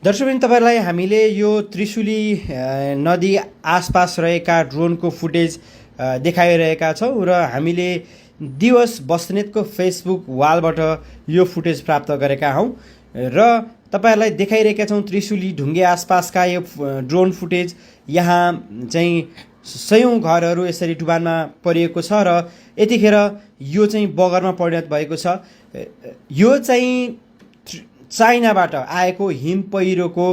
दर्शकवृन्द, तपाईँलाई हामीले यो त्रिशुली नदी आसपास रहेका ड्रोनको फुटेज देखाइरहेका छौँ र हामीले दिवस बस्नेतको फेसबुक वालबाट यो फुटेज प्राप्त गरेका हौँ र तपाईँहरूलाई देखाइरहेका छौँ त्रिशुली ढुङ्गे आसपासका यो ड्रोन फुटेज। यहाँ चाहिँ सयौँ घरहरू यसरी डुबानमा परिएको छ र यतिखेर यो चाहिँ बगरमा परिणत भएको छ। यो चाहिँ चाइनाबाट आएको हिम पहिरोको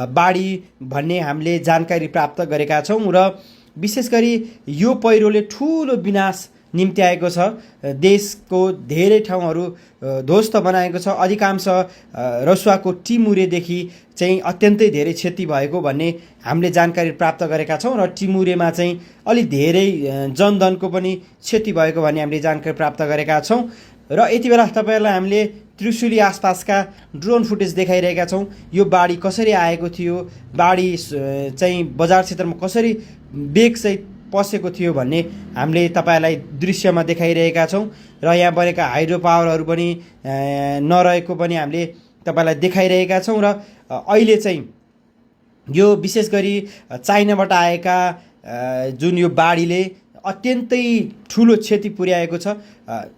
बाढी भन्ने हामीले जानकारी प्राप्त गरेका छौँ र विशेष गरी यो पहिरोले ठुलो विनाश निम्ति आएको छ। देशको धेरै ठाउँहरू ध्वस्त बनाएको छ। अधिकांश रसुवाको टिमुरेदेखि चाहिँ अत्यन्तै धेरै क्षति भएको भन्ने हामीले जानकारी प्राप्त गरेका छौँ र टिमुरेमा चाहिँ अलि धेरै जनधनको पनि क्षति भएको भन्ने हामीले जानकारी प्राप्त गरेका छौँ र यति बेला तपाईँहरूलाई हामीले त्रिशुली आसपासका ड्रोन फुटेज देखाइरहेका छौँ। यो बाढी कसरी आएको थियो, बाढी चाहिँ बजार क्षेत्रमा कसरी बेगसहित पसेको थियो भन्ने हामीले तपाईँलाई दृश्यमा देखाइरहेका छौँ र यहाँ बनेका हाइड्रो पावरहरू पनि नरहेको पनि हामीले तपाईँलाई देखाइरहेका छौँ र अहिले चाहिँ यो विशेष गरी चाइनाबाट आएका जुन यो बाढीले अत्यन्तै ठुलो क्षति पुर्याएको छ।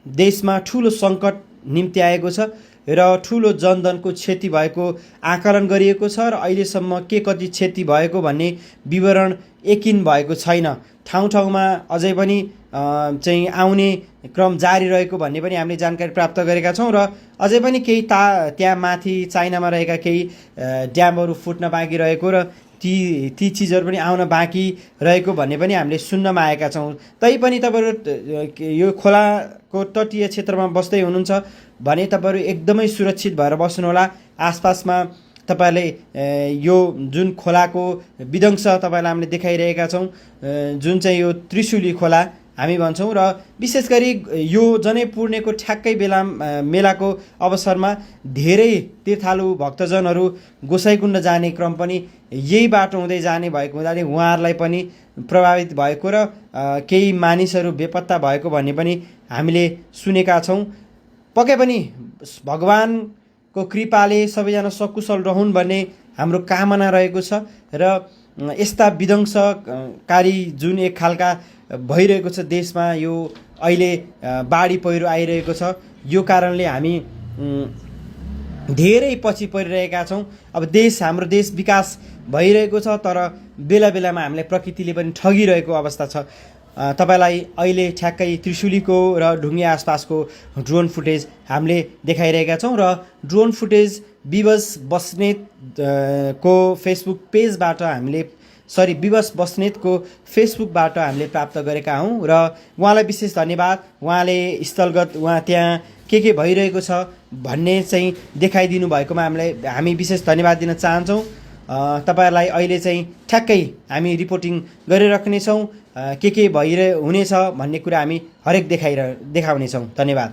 देशमा ठुलो सङ्कट निम्ति आएको छ र ठुलो जनधनको क्षति भएको आकलन गरिएको छ र अहिलेसम्म के कति क्षति भएको भन्ने विवरण यकिन भएको छैन। ठाउँ ठाउँमा अझै पनि चाहिँ आउने क्रम जारी रहेको भन्ने पनि हामीले जानकारी प्राप्त गरेका छौँ र अझै पनि केही त्यहाँ माथि चाइनामा रहेका केही ड्यामहरू फुट्न बाँकी रहेको र ती चिजहरू पनि आउन बाँकी रहेको भन्ने पनि हामीले सुन्नमा आएका छौँ। तैपनि तपाईँहरू यो खोलाको तटीय क्षेत्रमा बस्दै हुनुहुन्छ भने तपाईँहरू एकदमै सुरक्षित भएर बस्नुहोला। आसपासमा तपाईँहरूले यो जुन खोलाको विध्वंस तपाईँलाई हामीले देखाइरहेका छौँ, जुन चाहिँ यो त्रिशुली खोला हामी भन्छौँ र विशेष गरी यो जनै पूर्णेको ठ्याक्कै मेलाको अवसरमा धेरै तीर्थालु भक्तजनहरू गोसाइकुण्ड जाने क्रम पनि यही बाटो हुँदै जाने भएको हुँदाखेरि उहाँहरूलाई पनि प्रभावित भएको र केही मानिसहरू बेपत्ता भएको भन्ने पनि हामीले सुनेका छौँ। पक्कै पनि भगवानको कृपाले सबैजना सकुशल रहन् भन्ने हाम्रो कामना रहेको छ र यस्ता विध्वंसकारी जुन एक खालका भइरहेको छ देशमा, यो अहिले बाढी पहिरो आइरहेको छ, यो कारणले हामी धेरै पछि परिरहेका छौँ। अब हाम्रो देश विकास भइरहेको छ तर बेला बेलामा हामीलाई प्रकृतिले पनि ठगिरहेको अवस्था छ। तपाईँलाई अहिले ठ्याक्कै त्रिशुलीको र ढुङ्गे आसपासको ड्रोन फुटेज हामीले देखाइरहेका छौँ र ड्रोन फुटेज विवश बस्नेतको फेसबुक पेजबाट विवश बस्नेतको फेसबुकबाट हामीले प्राप्त गरेका हौँ र उहाँलाई विशेष धन्यवाद। उहाँले स्थलगत त्यहाँ के भइरहेको छ भन्ने चाहिँ देखाइदिनु भएकोमा हामी विशेष धन्यवाद दिन चाहन्छौँ। तपाईँहरूलाई अहिले चाहिँ ठ्याक्कै हामी रिपोर्टिङ गरिराख्नेछौँ। के हुनेछ भन्ने कुरा हामी हरेक देखाउनेछौँ। धन्यवाद।